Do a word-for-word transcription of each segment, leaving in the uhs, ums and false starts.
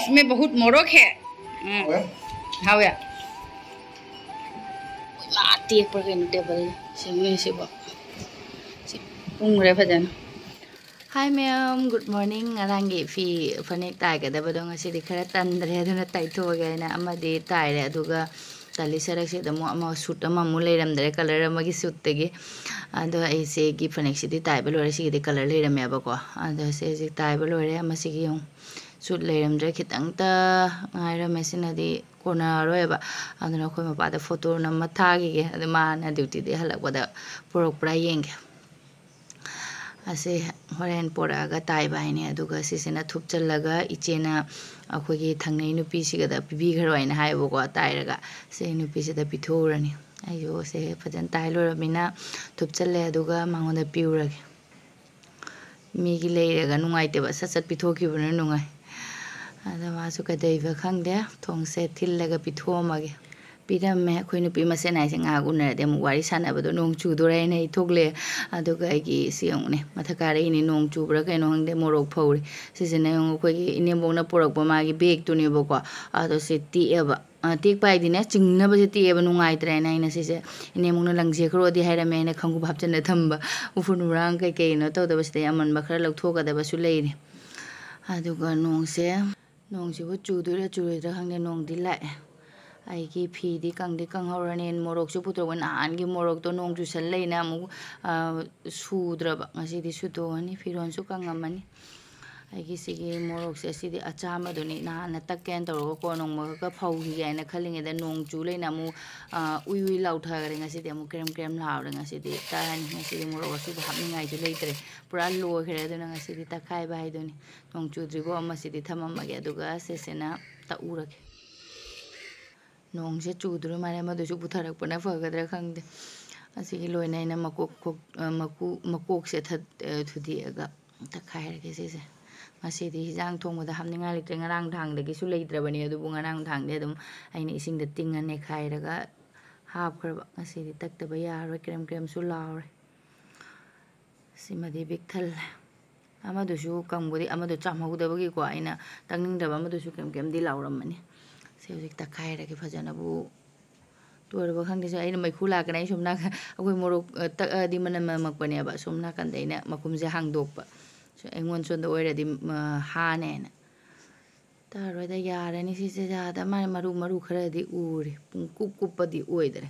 इसमें बहुत मोरक है। ꯎꯝ꯫ ꯍꯥꯎꯋꯦ? ꯍꯥꯎꯋꯦ꯫ ꯏꯃꯥ, ꯇꯦꯛꯄ꯭ꯔꯥ ꯀꯩꯅꯣ ꯇꯦꯕꯜ ꯁꯤꯡꯉꯤꯁꯤꯕꯣ꯫ ꯁꯤ ꯄꯨꯝꯈ꯭ꯔꯦ ꯐꯖꯅ꯫ Hi ꯃꯌꯥꯝ, good morning꯫ ꯉꯔꯥꯡꯒꯤ ꯐꯤ ꯐꯅꯦꯛ ꯇꯥꯏꯒꯗꯕꯗꯣ ꯉꯁꯤꯗꯤ ꯈꯔ ꯇꯟꯗ꯭ꯔꯦ, ꯑꯗꯨꯅ ꯇꯥꯏꯊꯣꯛꯑꯒꯦ ꯍꯥꯏꯅ ꯑꯃꯗꯤ ꯇꯥꯏꯔꯦ꯫ ꯑꯗꯨꯒ ꯇꯜꯂꯤ ꯁꯔꯛꯁꯤꯗ ꯑꯃꯨꯛ ꯑꯃ ꯁꯨꯠ ꯑꯃꯃꯨꯛ ꯂꯩꯔꯝꯗ꯭ꯔꯦ, ꯀꯂꯔ ꯑꯃꯒꯤ ꯁꯨꯠꯇꯒꯤ꯫ ꯑꯗꯣ ꯑꯩ ꯁꯤꯒꯤ ꯐꯅꯦꯛꯁꯤꯗꯤ ꯇꯥꯏꯕ ꯂꯣꯏꯔꯦ, ꯁꯤꯒꯤꯗꯤ ꯀꯂꯔ ꯂꯩꯔꯝꯃꯦꯕꯀꯣ꯫ ꯑꯗꯣ ꯁꯤ ꯍꯧꯖꯤꯛ ꯇꯥꯏꯕ ꯂꯣꯏꯔꯦ꯫ ꯑꯃꯁꯤꯒꯤ ꯌꯦꯡꯉꯨ, ꯁꯨꯠ ꯂꯩꯔꯝꯗ꯭ꯔꯦ, ꯈꯤꯇꯪꯇ ꯉꯥꯏꯔꯝꯃꯦ꯫ ꯁꯤꯅꯗꯤ ꯀꯣꯟꯅꯔꯔꯣꯏꯕ꯫ ꯑꯗꯨꯅ ꯑꯩꯈꯣꯏ ꯃꯄꯥꯗ ꯐꯣꯇꯣ ꯅꯝꯃ ꯊꯥꯈꯤꯒꯦ꯫ ꯑꯗꯨ ꯃꯥꯅ ꯗ꯭ꯌꯨꯇꯤꯗꯒꯤ ꯍꯜꯂꯛꯄꯗ ꯄꯨꯔꯛꯄ꯭ꯔꯥ ꯌꯦꯡꯒꯦ꯫ ꯑꯁꯤ ꯍꯣꯔꯦꯟ ꯄꯣꯔꯛꯑꯒ ꯇꯥꯏꯕ ꯍꯥꯏꯅꯤ꯫ ꯑꯗꯨꯒ ꯁꯤꯁꯤꯅ ꯊꯨꯞꯆꯜꯂꯒ ꯏꯆꯦꯅ ꯑꯩꯈꯣꯏꯒꯤ ꯊꯪꯅꯩ ꯅꯨꯄꯤꯁꯤꯒꯗ ꯄꯤꯕꯤꯈ꯭ꯔꯣ ꯍꯥꯏꯅ ꯍꯥꯏꯌꯦꯕꯀꯣ, ꯇꯥꯏꯔꯒ꯫ ꯁꯤ ꯅꯨꯄꯤꯁꯤꯗ ꯄꯤꯊꯣꯛꯎꯔꯅꯤ꯫ ꯑꯩꯁꯨ ꯁꯦ ꯐꯖꯅ ꯇꯥꯏ ꯂꯣꯏꯔꯕꯅꯤꯅ ꯊꯨꯞꯆꯜꯂꯦ, ꯑꯗꯨꯒ ꯃꯉꯣꯟꯗ ꯄꯤꯔꯨꯔꯒꯦ꯫ ꯃꯤꯒꯤ ꯂꯩꯔꯒ ꯅꯨꯡꯉꯥꯏꯇꯦꯕ, ꯁꯠ ꯁꯠ ꯄꯤꯊꯣꯛꯈꯤꯕꯅ ꯅꯨꯡꯉꯥꯏ꯫ ꯑꯗ ꯃꯥꯁꯨ ꯀꯩꯗꯧꯕ ꯈꯪꯗꯦ, ꯊꯣꯡꯁꯦ ꯊꯤꯜꯂꯒ ꯄꯤꯊꯣꯛꯑꯝꯃꯒꯦ꯫ ꯄꯤꯔꯝꯃꯦ꯫ ꯑꯩꯈꯣꯏ ꯅꯨꯄꯤ ꯃꯁꯦꯟ ꯍꯥꯏꯁꯦ ꯉꯥꯏꯍꯥꯛ ꯎꯅꯔꯗꯤ ꯑꯃꯨꯛ ꯋꯥꯔꯤ ꯁꯥꯟꯅꯕꯗꯣ꯫ ꯅꯣꯡ ꯆꯨꯗꯣꯔꯦ ꯍꯥꯏꯅ ꯑꯩ ꯊꯣꯛꯂꯛꯑꯦ꯫ ꯑꯗꯨꯒ ꯑꯩꯒꯤ ꯁꯤ ꯌꯦꯡꯉꯨꯅꯦ, ꯃꯊꯛ ꯀꯥꯔꯛꯏꯅꯦ, ꯅꯣꯡ ꯆꯨꯕ꯭ꯔꯥ ꯀꯩꯅꯣ ꯈꯪꯗꯦ, ꯃꯣꯔꯣꯛ ꯐꯧꯔꯤ꯫ ꯁꯤꯁꯤꯅ ꯌꯦꯡꯉꯨ, ꯑꯩꯈꯣꯏꯒꯤ ꯏꯅꯦꯝꯕꯣꯛꯅ ꯄꯨꯔꯛꯄ ꯃꯥꯒꯤ ꯕꯦꯒꯇꯨꯅꯦꯕꯀꯣ, ꯑꯗꯣ ꯁꯤ ꯇꯦꯛꯑꯦꯕ꯫ ꯑ, ꯇꯦꯛꯄ ꯍꯥꯏꯗꯤꯅꯦ, ꯆꯤꯡꯅꯕꯁꯦ ꯇꯦꯛꯑꯦꯕ, ꯅꯨꯡꯉꯥꯏꯇ꯭ꯔꯦꯅ ꯑꯩꯅ ꯁꯤꯁꯦ ꯏꯅꯦꯝꯕꯣꯛꯅ ꯂꯪꯖꯦ ꯈꯔꯣꯗꯤ ꯍꯥꯏꯔꯝꯃꯦ, ꯑꯩꯅ ꯈꯪꯒꯨꯞ ꯍꯥꯞꯆꯤꯟꯅ ꯊꯝꯕ꯫ ꯎꯐꯨꯟ ꯋꯥꯔꯥꯡ ꯀꯩꯀꯩꯅꯣ ꯇꯧꯗꯕꯁꯤꯗ ꯑꯃꯟꯕ ꯈꯔ ꯂꯧꯊꯣꯛꯀꯗꯕꯁꯨ ꯂꯩꯔꯤ꯫ ꯑꯗꯨꯒ ꯅꯣꯡꯁꯦ, ꯅꯣꯡꯁꯤꯕꯨ ꯆꯨꯗꯣꯏꯔꯥ ꯆꯨꯔꯣꯏꯗ꯭ꯔꯥ ꯈꯪꯗꯦ, ꯅꯣꯡꯗꯤ ꯂꯥꯛꯑꯦ꯫ ꯑꯩꯒꯤ ꯐꯤꯗꯤ ꯀꯪꯗꯤ ꯀꯪꯍꯧꯔꯅꯤ꯫ ꯃꯣꯔꯣꯛꯁꯨ ꯄꯨꯊꯣꯛꯑꯒ, ꯅꯍꯥꯟꯒꯤ ꯃꯣꯔꯣꯛꯇꯣ ꯅꯣꯡ ꯆꯨꯁꯜ ꯂꯩꯅ ꯑꯃꯨꯛ, ꯑ, ꯁꯨꯗ꯭ꯔꯕ, ꯉꯁꯤꯗꯤ ꯁꯨꯗꯣꯛꯑꯅꯤ꯫ ꯐꯤꯔꯣꯟꯁꯨ ꯀꯪꯉꯝꯃꯅꯤ꯫ ꯑꯩꯒꯤ ꯁꯤꯒꯤ ꯃꯣꯔꯣꯛꯁꯦ, ꯁꯤꯗꯤ ꯑꯆꯥꯝꯕꯗꯨꯅꯤ꯫ ꯅꯍꯥꯟꯅ ꯇꯛꯀꯦꯅ ꯇꯧꯔꯒꯀꯣ, ꯅꯣꯡꯃ ꯈꯛꯀ ꯐꯧꯈꯤꯒꯦ ꯍꯥꯏꯅ ꯈꯜꯂꯤꯉꯩꯗ ꯅꯣꯡ ꯆꯨ ꯂꯩꯅ ꯑꯃꯨꯛ, ꯑ, ꯎꯏ ꯎꯏ ꯂꯥꯎꯊꯈ꯭ꯔꯦ꯫ ꯉꯁꯤꯗꯤ ꯑꯃꯨꯛ ꯀ꯭ꯔꯦꯝ ꯀ꯭ꯔꯦꯝ ꯂꯥꯎꯔꯦ꯫ ꯉꯁꯤꯗꯤ ꯇꯛꯑꯅꯤ꯫ ꯉꯁꯤꯗꯤ ꯃꯣꯔꯣꯛ ꯑꯁꯨꯕ ꯍꯥꯞꯅꯤꯡꯉꯥꯏꯁꯨ ꯂꯩꯇ꯭ꯔꯦ, ꯄꯨꯔꯥ ꯂꯣꯏꯈ꯭ꯔꯦ꯫ ꯑꯗꯨꯅ ꯉꯁꯤꯗꯤ ꯇꯛꯈꯥꯏꯕ ꯍꯥꯏꯗꯨꯅꯤ꯫ ꯅꯣꯡ ꯆꯨꯗ꯭ꯔꯤꯕꯣ ꯑꯃꯁꯤꯗꯤ ꯊꯝꯃꯝꯃꯒꯦ, ꯑꯗꯨꯒ ꯁꯤꯁꯤꯅ ꯇꯛꯎꯔꯒꯦ꯫ ꯅꯣꯡꯁꯦ ꯆꯨꯗ꯭ꯔꯣ ꯃꯥꯜꯂꯦ, ꯃꯗꯨꯁꯨ ꯄꯨꯊꯔꯛꯄꯅ ꯐꯒꯗ꯭ꯔꯥ ꯈꯪꯗꯦ꯫ ꯑꯁꯤꯒꯤ ꯂꯣꯏꯅ ꯑꯩꯅ ꯃꯀꯣꯛ ꯈꯣꯛ-, ꯑ, ꯃꯀꯨ-, ꯃꯀꯣꯛꯁꯦ ꯊꯠ-, ꯑ, ꯊꯨꯗꯦꯛꯑꯒ ꯇꯛꯈꯥꯏꯔꯒꯦ ꯁꯤꯁꯦ꯫ ꯉꯁꯤꯗꯤ ꯍꯤꯟꯖꯥꯡ ꯊꯣꯡꯕꯗ ꯍꯥꯞꯅꯤꯡꯉꯥꯏ ꯂꯩꯇ꯭ꯔꯦ꯫ ꯉꯔꯥꯡ ꯊꯥꯡꯗꯒꯤꯁꯨ ꯂꯩꯇ꯭ꯔꯕꯅꯦ, ꯑꯗꯨꯕꯨ ꯉꯔꯥꯡ ꯊꯥꯡꯗꯤ ꯑꯗꯨꯝ ꯑꯩꯅ ꯏꯁꯤꯡꯗ ꯇꯤꯡꯉ ꯅꯩꯈꯥꯏꯔꯒ ꯍꯥꯞꯈ꯭ꯔꯕ꯫ ꯉꯁꯤꯗꯤ ꯇꯛꯇꯕ ꯌꯥꯔꯔꯣꯏ, ꯀ꯭ꯔꯦꯝ ꯀ꯭ꯔꯦꯝꯁꯨ ꯂꯥꯎꯔꯦ꯫ ꯁꯤꯃꯗꯤ ꯕꯤꯛ ꯊꯜꯂꯦ꯫ ꯑꯃꯗꯨꯁꯨ ꯀꯪꯕꯨꯗꯤ, ꯑꯃꯗꯣ ꯆꯥꯝꯍꯧꯗꯕꯒꯤꯀꯣ, ꯑꯩꯅ ꯇꯛꯅꯤꯡꯗꯕ, ꯑꯃꯗꯨꯁꯨ ꯀꯩꯝ ꯀꯩꯝꯗꯤ ꯂꯥꯎꯔꯝꯃꯅꯤ꯫ ꯁꯤ ꯍꯧꯖꯤꯛ ꯇꯛꯈꯥꯏꯔꯒꯦ ꯐꯖꯅꯕꯨ꯫ ꯇꯣꯏꯔꯕ ꯈꯪꯗꯦ꯫ ꯁꯤ ꯑꯩꯅ ꯃꯩꯈꯨ ꯂꯥꯛꯀꯅꯤ꯫ ꯑꯩ ꯁꯣꯝ ꯅꯥꯀꯟ, ꯑꯩꯈꯣꯏ ꯃꯣꯔꯣꯛ, ꯑ, ꯇꯛꯑꯗꯤ ꯃꯅꯝ ꯅꯝꯃꯛꯄꯅꯦꯕ꯫ ꯁꯣꯝ ꯅꯥꯀꯟꯗ ꯑꯩꯅ ꯃꯈꯨꯝꯁꯦ ꯍꯥꯡꯗꯣꯛꯄ꯫ ꯁꯤ ꯑꯩꯉꯣꯟꯗ ꯁꯣꯝꯗ ꯑꯣꯏꯔꯗꯤ, ꯑ, ꯍꯥꯅꯦꯅ꯫ ꯇꯥꯔꯣꯏꯗ, ꯌꯥꯔꯅꯤ ꯁꯤꯁꯦ꯫ ꯌꯥꯗ ꯃꯥꯜꯂꯦ꯫ ꯃꯔꯨ, ꯃꯔꯨ ꯈꯔꯗꯤ ꯎꯔꯦ꯫ ꯄꯨꯡ ꯀꯨꯞ ꯀꯨꯞꯄꯗꯤ ꯑꯣꯏꯗ꯭ꯔꯦ꯫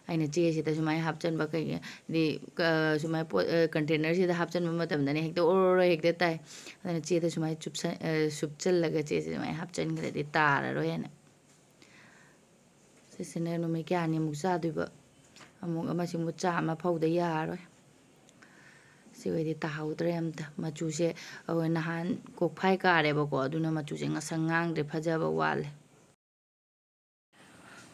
ꯑꯩꯅ ꯆꯦꯁꯤꯗ ꯁꯨꯃꯥꯏꯅ ꯍꯥꯞꯆꯤꯟꯕ ꯀꯩꯒꯤ, ꯍꯥꯏꯗꯤ, ꯀ-, ꯁꯨꯃꯥꯏꯅ ꯄꯣꯠ, ꯑ, container ꯁꯤꯗ ꯍꯥꯞꯆꯤꯟꯕ ꯃꯇꯝꯗꯅꯦ ꯍꯦꯛꯇ ꯑꯣꯔꯣꯔꯣ ꯍꯦꯛꯇ ꯇꯥꯏ꯫ ꯑꯗꯨꯅ ꯆꯦꯗ ꯁꯨꯃꯥꯏꯅ ꯆꯨꯞꯁꯟ-, ꯑ, ꯁꯨꯞꯆꯜꯂꯒ ꯆꯦꯁꯦ ꯁꯨꯃꯥꯏꯅ ꯍꯥꯞꯆꯤꯟꯈ꯭ꯔꯗꯤ ꯇꯥꯔꯔꯣꯏꯅ꯫ ꯁꯤꯁꯤꯅ ꯅꯨꯃꯤꯠ ꯀꯌꯥꯅꯤꯃꯨꯛ ꯆꯥꯗꯣꯏꯕ? ꯑꯃꯨꯛ ꯑꯃꯁꯤꯃꯨꯛ ꯆꯥꯝꯃ ꯐꯧꯗ ꯌꯥꯔꯔꯣꯏ꯫ ꯁꯤ ꯑꯣꯏꯗꯤ ꯇꯥꯍꯧꯗ꯭ꯔꯦ ꯑꯝꯇ꯫ ꯃꯆꯨꯁꯦ, ꯑꯩꯈꯣꯏ ꯅꯍꯥꯟ ꯀꯣꯛꯐꯥꯏ ꯀꯥꯔꯦꯕꯀꯣ, ꯑꯗꯨꯅ ꯃꯆꯨꯁꯦ ꯉꯁꯪ ꯉꯥꯡꯗ꯭ꯔꯦ, ꯐꯖꯕ ꯋꯥꯠꯂꯦ꯫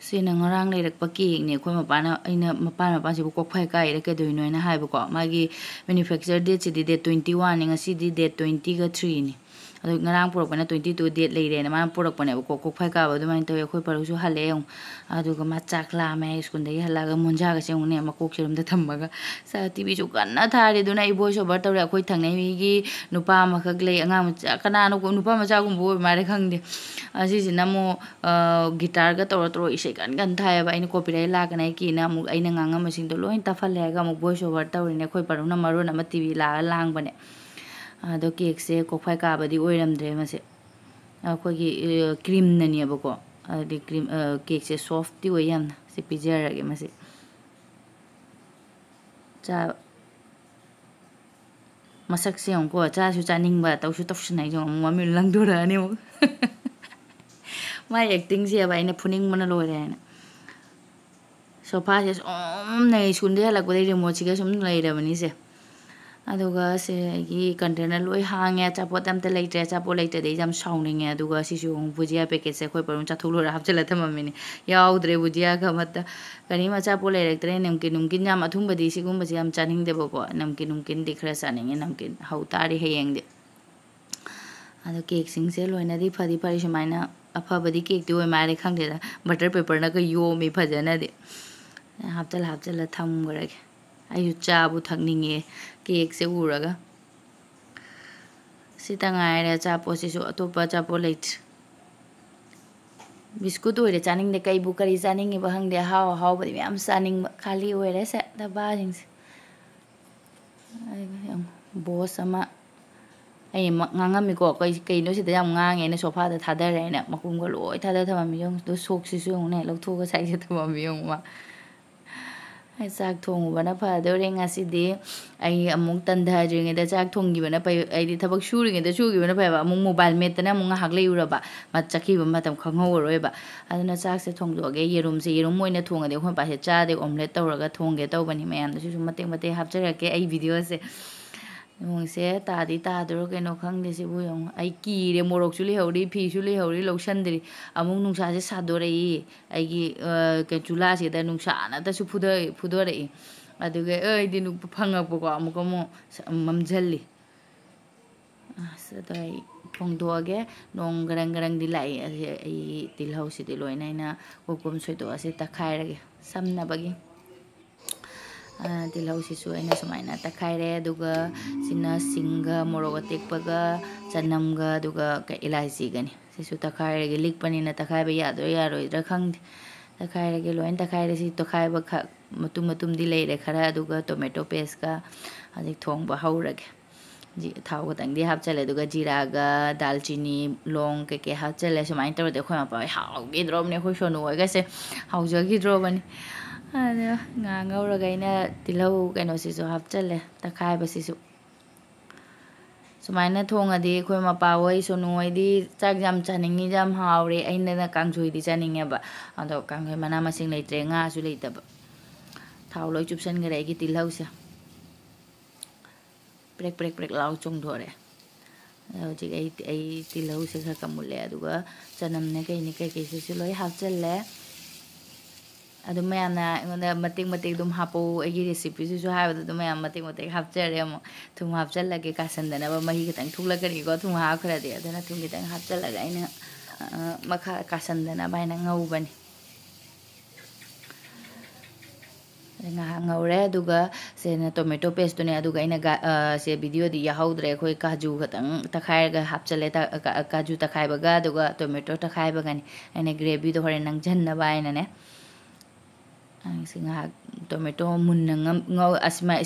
ꯁꯤꯅ ꯉꯔꯥꯡ ꯂꯩꯔꯛꯄ ꯀꯦꯛꯅꯦ꯫ ꯑꯩꯈꯣꯏ ꯃꯄꯥꯅ, ꯑꯩꯅ ꯃꯄꯥꯟ ꯃꯄꯥꯟꯁꯤꯕꯨ ꯀꯣꯛꯐꯥꯏ ꯀꯥꯏꯔ ꯀꯩꯗꯧꯔꯤꯅꯣ ꯍꯥꯏꯅ ꯍꯥꯏꯕꯀꯣ꯫ ꯃꯥꯒꯤ manufacture date ꯁꯤꯗꯤ date twenty one ꯅꯤ, ꯉꯁꯤꯗꯤ date twenty ꯒ three ꯅꯤ꯫ ꯑꯗꯨ ꯉꯔꯥꯡ ꯄꯨꯔꯛꯄꯅ twenty two date ꯂꯩꯔꯦꯅ ꯃꯥꯅ ꯄꯨꯔꯛꯄꯅꯦꯕꯀꯣ꯫ ꯀꯣꯛꯐꯥꯏ ꯀꯥꯕ ꯑꯗꯨꯃꯥꯏꯅ ꯇꯧꯋꯤ꯫ ꯑꯩꯈꯣꯏ ꯄꯔꯨꯁꯨ ꯍꯜꯂꯛꯑꯦ ꯑꯃꯨꯛ꯫ ꯑꯗꯨꯒ ꯃꯥ ꯆꯥꯛ ꯂꯥꯝꯃꯦ ꯍꯥꯏ, ꯁ꯭ꯀꯨꯜꯗꯒꯤ ꯍꯜꯂꯛꯑꯒ ꯃꯣꯟꯖꯥꯒꯁꯦ ꯑꯃꯨꯛꯅꯦ ꯃꯀꯣꯛ ꯁꯤꯔꯨꯝꯗ ꯊꯝꯃꯒ꯫ ꯁ-, ꯇꯤ ꯚꯤꯁꯨ ꯀꯟꯅ ꯊꯥꯔꯤ꯫ ꯑꯗꯨꯅ ꯑꯩ voice over ꯇꯧꯔꯦ꯫ ꯑꯩꯈꯣꯏ ꯊꯪꯅꯩ ꯃꯤꯒꯤ ꯅꯨꯄꯥ ꯑꯃꯈꯛ ꯂꯩ, ꯑꯉꯥꯡ ꯃꯆꯥ, ꯀꯅꯥꯅꯣ, ꯅꯨꯄꯥ ꯃꯆꯥꯒꯨꯝꯕ ꯑꯣꯏꯕ ꯃꯥꯜꯂꯦ, ꯈꯪꯗꯦ꯫ ꯑꯁꯤꯁꯤꯅ ꯑꯃꯨꯛ, ꯑ, guitar ꯒ ꯇꯧꯔ ꯇꯧꯔ ꯏꯁꯩ ꯀꯟ ꯀꯟ ꯊꯥꯏꯌꯦꯕ꯫ ꯑꯩꯅ copyright ꯂꯥꯛꯀꯅꯤ ꯀꯤꯅ ꯑꯃꯨꯛ ꯑꯩꯅ ꯉꯥꯡꯉꯝꯕꯁꯤꯡꯗꯣ ꯂꯣꯏ ꯇꯥꯐꯜꯂꯦ ꯍꯥꯏꯔꯒ ꯑꯃꯨꯛ voice over ꯇꯧꯔꯤꯅꯦ꯫ ꯑꯩꯈꯣꯏ ꯄꯔꯨꯅ ꯃꯔꯣꯟ ꯑꯃ ꯇꯤ ꯚꯤ ꯂꯥꯛꯑꯒ ꯂꯥꯡꯕꯅꯦ꯫ ꯑꯗꯣ ꯀꯦꯛꯁꯦ ꯀꯣꯛꯐꯥꯏ ꯀꯥꯕꯗꯤ ꯑꯣꯏꯔꯝꯗ꯭ꯔꯦ ꯃꯁꯦ꯫ ꯑꯩꯈꯣꯏꯒꯤ, ꯑ, cream ꯅꯅꯦꯕꯀꯣ꯫ ꯑꯗꯨꯗꯤ cream, ꯑ, ꯀꯦꯛꯁꯦ soft ꯇꯤ ꯑꯣꯏ ꯌꯥꯝꯅ꯫ ꯁꯤ ꯄꯤꯖꯔꯒꯦ ꯃꯁꯦ꯫ ꯆꯥ-, ꯃꯁꯛꯁꯦ ꯌꯦꯡꯉꯨꯀꯣ, ꯆꯥꯁꯨ ꯆꯥꯅꯤꯡꯕ, ꯇꯧꯁꯨ ꯇꯧꯁꯤꯟꯅꯩꯁꯦ ꯌꯦꯡꯉꯨ, ꯑꯃꯨꯛ ꯃꯃꯤꯠ ꯂꯪꯗꯣꯔꯛꯑꯅꯤ ꯑꯃꯨꯛ꯫ ꯃꯥꯏ acting ꯁꯦꯕ ꯑꯩꯅ ꯐꯨꯅꯤꯡꯕꯅ ꯂꯣꯏꯔꯦ ꯍꯥꯏꯅ꯫ Sofa ꯁꯦ ꯁꯨꯝ ꯂꯩ, ꯁ꯭ꯀꯨꯜꯗꯒꯤ ꯍꯜꯂꯛꯄꯗꯒꯤ remote ꯁꯤꯒ ꯁꯨꯝ ꯂꯩꯔꯕꯅꯤꯁꯦ꯫ ꯑꯗꯨꯒ ꯁꯦ ꯑꯩꯒꯤ container ꯂꯣꯏ ꯍꯥꯡꯉꯦ, ꯑꯆꯥꯄꯣꯠ ꯑꯝꯇ ꯂꯩꯇ꯭ꯔꯦ꯫ ꯑꯆꯥꯄꯣꯠ ꯂꯩꯇ꯭ꯔꯗꯤ ꯑꯩꯁꯦ ꯌꯥꯝ ꯁꯥꯎꯅꯤꯡꯉꯦ꯫ ꯑꯗꯨꯒ ꯁꯤꯁꯨ ꯑꯃꯨꯛ ꯕꯨꯖꯤꯌꯥ packet ꯁꯦ ꯑꯩꯈꯣꯏ ꯄꯔꯨꯝ ꯆꯥꯊꯣꯛ ꯂꯣꯏꯔ ꯍꯥꯞꯆꯤꯜꯂ ꯊꯝꯃꯝꯃꯤꯅꯦ, ꯌꯥꯎꯗ꯭ꯔꯦ ꯕꯨꯖꯤꯌꯥꯒ ꯑꯃꯠꯇ꯫ ꯀꯔꯤꯝ ꯑꯆꯥꯄꯣꯠ ꯂꯩꯔꯛꯇ꯭ꯔꯦ꯫ ꯅꯝꯀꯤꯟ ꯅꯨꯡꯀꯤꯟ ꯌꯥꯝ, ꯑꯊꯨꯝꯕꯗꯤ ꯁꯤꯒꯨꯝꯕꯁꯦ ꯌꯥꯝ ꯆꯥꯅꯤꯡꯗꯦꯕꯀꯣ꯫ ꯅꯝꯀꯤꯟ ꯅꯨꯡꯀꯤꯟꯗꯤ ꯈꯔ ꯆꯥꯅꯤꯡꯉꯦ꯫ ꯅꯝꯀꯤꯟ ꯍꯧ ꯇꯥꯔꯤ ꯍꯌꯦꯡꯗꯤ꯫ ꯑꯗꯣ ꯀꯦꯛꯁꯤꯡꯁꯦ ꯂꯣꯏꯅꯗꯤ ꯐꯗꯤ ꯐꯔꯤ꯫ ꯁꯨꯃꯥꯏꯅ ꯑꯐꯕꯗꯤ ꯀꯦꯛꯇꯤ ꯑꯣꯏ ꯃꯥꯜꯂꯦ, ꯈꯪꯗꯦꯗ꯫ Butter paper ꯅꯒ ꯌꯣꯝꯃꯤ ꯐꯖꯅꯗꯤ꯫ ꯍꯥꯞꯆꯜꯂ ꯍꯥꯞꯆꯜꯂ ꯊꯝꯈ꯭ꯔꯒꯦ꯫ ꯑꯩꯁꯨ ꯆꯥꯕꯨ ꯊꯛꯅꯤꯡꯉꯦ ꯀꯦꯛꯁꯦ ꯎꯔꯒ꯫ ꯁꯤꯇ ꯉꯥꯏꯔꯦ ꯑꯆꯥꯄꯣꯠꯁꯤꯁꯨ, ꯑꯇꯣꯞꯄ ꯑꯆꯥꯄꯣꯠ ꯂꯩꯇ꯭ꯔꯦ꯫ ꯕꯤꯁꯀꯨꯠ ꯑꯣꯏꯔꯦ ꯆꯥꯅꯤꯡꯗꯦ꯫ ꯀꯩꯕꯨ ꯀꯔꯤ ꯆꯥꯅꯤꯡꯉꯤꯕ ꯈꯪꯗꯦ, ꯑꯍꯥꯎ ꯑꯍꯥꯎꯕꯗꯤ ꯃꯌꯥꯝ ꯆꯥꯅꯤꯡꯕ꯫ ꯈꯥꯂꯤ ꯑꯣꯏꯔꯦ ꯁꯦ ꯗꯕꯥꯁꯤꯡꯁꯦ꯫ ꯑꯩ ꯌꯥꯝ ꯕꯣꯁ ꯑꯃ ꯑꯩ ꯃ-, ꯉꯥꯡꯉꯝꯃꯤꯀꯣ, ꯀꯩ-, ꯀꯩꯅꯣ ꯁꯤꯗ ꯌꯥꯝ ꯉꯥꯡꯉꯦꯅ ꯁꯣꯐꯥꯗ ꯊꯥꯗꯔꯦꯅ ꯃꯈꯣꯡꯒ ꯂꯣꯏ ꯊꯥꯗ ꯊꯝꯃꯝꯃꯤ꯫ ꯌꯦꯡꯉꯨ, ꯑꯗꯨ ꯁꯣꯛꯁꯤꯁꯨ ꯌꯦꯡꯉꯨꯅꯦ, ꯂꯧꯊꯣꯛꯑꯒ ꯁꯥꯏꯁꯦ ꯊꯝꯃꯝꯃꯤ ꯌꯦꯡꯉꯨ ꯃꯥ꯫ ꯑꯩ ꯆꯥꯛ ꯊꯣꯡꯉꯨꯕꯅ ꯐꯗꯧꯔꯦ ꯉꯁꯤꯗꯤ꯫ ꯑꯩ ꯑꯃꯨꯛ ꯇꯟꯊꯗ꯭ꯔꯤꯉꯩꯗ ꯆꯥꯛ ꯊꯣꯡꯈꯤꯕꯅ ꯐꯩ꯫ ꯑꯩꯗꯤ ꯊꯕꯛ ꯁꯨꯔꯤꯉꯩꯗ ꯁꯨꯈꯤꯕꯅ ꯐꯩꯕ꯫ ꯑꯃꯨꯛ ꯃꯣꯕꯥꯏꯜ ꯃꯦꯠꯇꯅ ꯑꯃꯨꯛ ꯉꯥꯏꯍꯥꯛ ꯂꯩꯔꯨꯔꯕ, ꯃ-, ꯆꯠꯈꯤꯕ ꯃꯇꯝ ꯈꯪꯍꯧꯔꯔꯣꯏꯕ꯫ ꯑꯗꯨꯅ ꯆꯥꯛꯁꯦ ꯊꯣꯡꯗꯣꯛꯑꯒꯦ꯫ ꯌꯦꯔꯨꯝꯁꯦ, ꯌꯦꯔꯨꯝ ꯑꯣꯏꯅ ꯊꯣꯡꯉꯗꯤ ꯑꯩꯈꯣꯏ ꯃꯄꯥꯁꯦ ꯆꯥꯗꯦ, ꯑꯣꯝꯂꯦꯠ ꯇꯧꯔꯒ ꯊꯣꯡꯒꯦ ꯇꯧꯕꯅꯤ꯫ ꯃꯌꯥꯝꯗꯁꯨ ꯁꯨꯝ ꯃꯇꯦꯛ ꯃꯇꯦꯛ ꯍꯥꯞꯆꯔꯛꯀꯦ ꯑꯩ ꯚꯤꯗꯤꯑꯣꯁꯦ꯫ ꯅꯣꯡꯁꯦ ꯇꯥꯗꯤ ꯇꯥꯗꯣꯔꯣ ꯀꯩꯅꯣ ꯈꯪꯗꯦ ꯁꯤꯕꯨ ꯌꯦꯡꯉꯨ꯫ ꯑꯩ ꯀꯤꯔꯦ, ꯃꯣꯔꯣꯛꯁꯨ ꯂꯩꯍꯧꯔꯤ, ꯐꯤꯁꯨ ꯂꯩꯍꯧꯔꯤ, ꯂꯧꯁꯟꯗ꯭ꯔꯤ꯫ ꯑꯃꯨꯛ ꯅꯨꯡꯁꯥꯁꯦ ꯁꯥꯗꯣꯔꯛꯏ꯫ ꯑꯩꯒꯤ, ꯑ, ꯀꯩ, ꯆꯨꯂꯥꯁꯤꯗ ꯅꯨꯡꯁꯥꯅꯇꯁꯨ ꯐꯨꯗ-, ꯐꯨꯗꯣꯔꯛꯏ꯫ ꯑꯗꯨꯒ ꯑꯩꯗꯤ ꯅꯨ-, ꯐꯪꯉꯛꯄꯀꯣ, ꯑꯃꯨꯛꯀ ꯑꯃꯨꯛ ꯁ-, ꯃꯝꯁꯤꯜꯂꯤ꯫ ꯑꯁ, ꯑꯗꯣ ꯑꯩ ꯐꯣꯡꯗꯣꯛꯑꯒꯦ꯫ ꯅꯣꯡ ꯒꯔꯪ ꯒꯔꯪꯗꯤ ꯂꯥꯛꯏ꯫ ꯑꯁꯤ ꯑꯩ ꯇꯤꯜꯍꯧꯁꯤꯗꯤ ꯂꯣꯏꯅ ꯑꯩꯅ ꯀꯨꯞ ꯀꯨꯞ ꯁꯣꯏꯗꯣꯛꯑꯁꯤ ꯇꯛꯈꯥꯏꯔꯒꯦ ꯁꯝꯅꯕꯒꯤ꯫ ꯑ, ꯇꯤꯜꯍꯧꯁꯤꯁꯨ ꯑꯩꯅ ꯁꯨꯃꯥꯏꯅ ꯇꯛꯈꯥꯏꯔꯦ꯫ ꯑꯗꯨꯒ ꯁꯤꯅ ꯁꯤꯡꯒ, ꯃꯣꯔꯣꯛ ꯑꯇꯦꯛꯄꯒ, ꯆꯅꯝꯒ, ꯑꯗꯨꯒ ꯀ-, ꯏꯂꯥꯏꯆꯤꯒꯅꯤ꯫ ꯁꯤꯁꯨ ꯇꯛꯈꯥꯏꯔꯒꯦ꯫ ꯂꯤꯛꯄꯅꯤꯅ ꯇꯛꯈꯥꯏꯕ ꯌꯥꯗꯣꯏꯔꯥ ꯌꯥꯔꯣꯏꯗ꯭ꯔꯥ ꯈꯪꯗꯦ꯫ ꯇꯛꯈꯥꯏꯔꯒꯦ, ꯂꯣꯏꯅ ꯇꯛꯈꯥꯏꯔꯦ꯫ ꯁꯤ ꯇꯛꯈꯥꯏꯕ ꯈꯛ ꯃꯇꯨꯝ ꯃꯇꯨꯝꯗꯤ ꯂꯩꯔꯦ ꯈꯔ꯫ ꯑꯗꯨꯒ tomato paste ꯀ ꯍꯧꯖꯤꯛ ꯊꯣꯡꯕ ꯍꯧꯔꯒꯦ꯫ ꯖꯤ-, ꯊꯥꯎ ꯈꯇꯪꯗꯤ ꯍꯥꯞꯆꯜꯂꯦ, ꯑꯗꯨꯒ ꯖꯤꯔꯥꯒ ꯗꯥꯜꯆꯤꯅꯤ, ꯂꯣꯡ ꯀꯩꯀꯩ ꯍꯥꯞꯆꯜꯂꯦ꯫ ꯁꯨꯃꯥꯏꯅ ꯇꯧꯔꯗꯤ ꯑꯩꯈꯣꯏ ꯃꯄꯥ ꯍꯣꯏ ꯍꯥꯎꯈꯤꯗ꯭ꯔꯣꯕꯅꯤ, ꯑꯩꯈꯣꯏ ꯁꯣꯅꯨ ꯍꯣꯏꯒꯁꯦ ꯍꯥꯎꯖꯈꯤꯗ꯭ꯔꯣꯕꯅꯤ꯫ ꯑꯗꯣ ꯉꯥ ꯉꯧꯔꯒ ꯑꯩꯅ ꯇꯤꯜꯍꯧ ꯀꯩꯅꯣꯁꯤꯁꯨ ꯍꯥꯞꯆꯜꯂꯦ, ꯇꯛꯈꯥꯏꯕꯁꯤꯁꯨ꯫ ꯁꯨꯃꯥꯏꯅ ꯊꯣꯡꯉꯗꯤ ꯑꯩꯈꯣꯏ ꯃꯄꯥ ꯍꯣꯏ, ꯁꯣꯅꯨ ꯍꯣꯏꯗꯤ ꯆꯥꯛ ꯌꯥꯝ ꯆꯥꯅꯤꯡꯉꯤ, ꯌꯥꯝ ꯍꯥꯎꯔꯦ꯫ ꯑꯩꯅ ꯀꯥꯡꯁꯣꯏꯗꯤ ꯆꯥꯅꯤꯡꯉꯦꯕ, ꯑꯗꯣ ꯀꯥꯡꯁꯣꯏ ꯃꯅꯥ ꯃꯁꯤꯡ ꯂꯩꯇ꯭ꯔꯦ, ꯉꯥꯁꯨ ꯂꯩꯇꯕ꯫ ꯊꯥꯎ ꯂꯣꯏ ꯆꯨꯞꯁꯟꯈꯔꯦ ꯑꯩꯒꯤ ꯇꯤꯜꯍꯧꯁꯦ꯫ ꯄ꯭ꯔꯦꯛ ꯄ꯭ꯔꯦꯛ ꯄ꯭ꯔꯦꯛ ꯂꯥꯎ ꯆꯣꯡꯊꯣꯔꯛꯑꯦ꯫ ꯑꯗꯣ ꯍꯧꯖꯤꯛ ꯑꯩ, ꯑꯩ ꯇꯤꯜꯍꯧꯁꯦ ꯈꯔ ꯈꯔ ꯃꯨꯜꯂꯦ, ꯑꯗꯨꯒ ꯆꯅꯝꯅꯦ ꯀꯩꯅꯦ ꯀꯩꯀꯩꯁꯤꯁꯨ ꯂꯣꯏ ꯍꯥꯞꯆꯜꯂꯦ꯫ ꯑꯗꯨꯝ ꯃꯌꯥꯝꯅ ꯑꯩꯉꯣꯟꯗ ꯃꯇꯦꯛ ꯃꯇꯦꯛ ꯑꯗꯨꯝ ꯍꯥꯞꯄꯛꯎ, ꯑꯩꯒꯤ recipeꯁꯤꯁꯨ ꯍꯥꯏꯕꯗ ꯑꯗꯨꯝ ꯃꯌꯥꯝ ꯃꯇꯦꯛ ꯃꯇꯦꯛ ꯍꯥꯞꯆꯔꯦ꯫ ꯑꯃꯨꯛ ꯊꯨꯝ ꯍꯥꯞꯆꯜꯂꯒꯦ, ꯀꯥꯁꯟꯗꯅꯕ꯫ ꯃꯍꯤ ꯈꯤꯇꯪ ꯊꯣꯛꯂꯛꯀꯅꯤꯀꯣ ꯊꯨꯝ ꯍꯥꯞꯈ꯭ꯔꯗꯤ, ꯑꯗꯨꯅ ꯊꯨꯝ ꯈꯤꯇꯪ ꯍꯥꯞꯆꯜꯂꯒ ꯑꯩꯅ, ꯑ, ꯃꯈꯥ ꯀꯥꯁꯟꯗꯅꯕ ꯍꯥꯏꯅ ꯉꯧꯕꯅꯤ꯫ ꯉꯥꯏꯍꯥꯛ ꯉꯧꯔꯦ꯫ ꯑꯗꯨꯒ ꯁꯤꯅ tomato pasteꯇꯨꯅꯦ꯫ ꯑꯗꯨꯒ ꯑꯩꯅ ꯁꯦ videoꯗꯤ ꯌꯥꯎꯍꯧꯗ꯭ꯔꯦ, ꯑꯩꯈꯣꯏ ꯀꯥꯖꯨ ꯈꯛꯇꯪ ꯇꯛꯈꯥꯏꯔꯒ ꯍꯥꯞꯆꯜꯂꯦ꯫ ꯀꯥꯖꯨ ꯇꯛꯈꯥꯏꯕꯒ ꯑꯗꯨꯒ tomato ꯇꯛꯈꯥꯏꯕꯒꯅꯤ꯫ ꯑꯩꯅ gravyꯗꯣ ꯍꯣꯔꯦꯟ ꯅꯪꯁꯤꯟꯅꯕ ꯍꯥꯏꯅꯅꯦ꯫ ꯁꯤ ꯉꯥꯏꯍꯥꯛ tomato ꯃꯨꯟꯅ ꯉꯧ꯫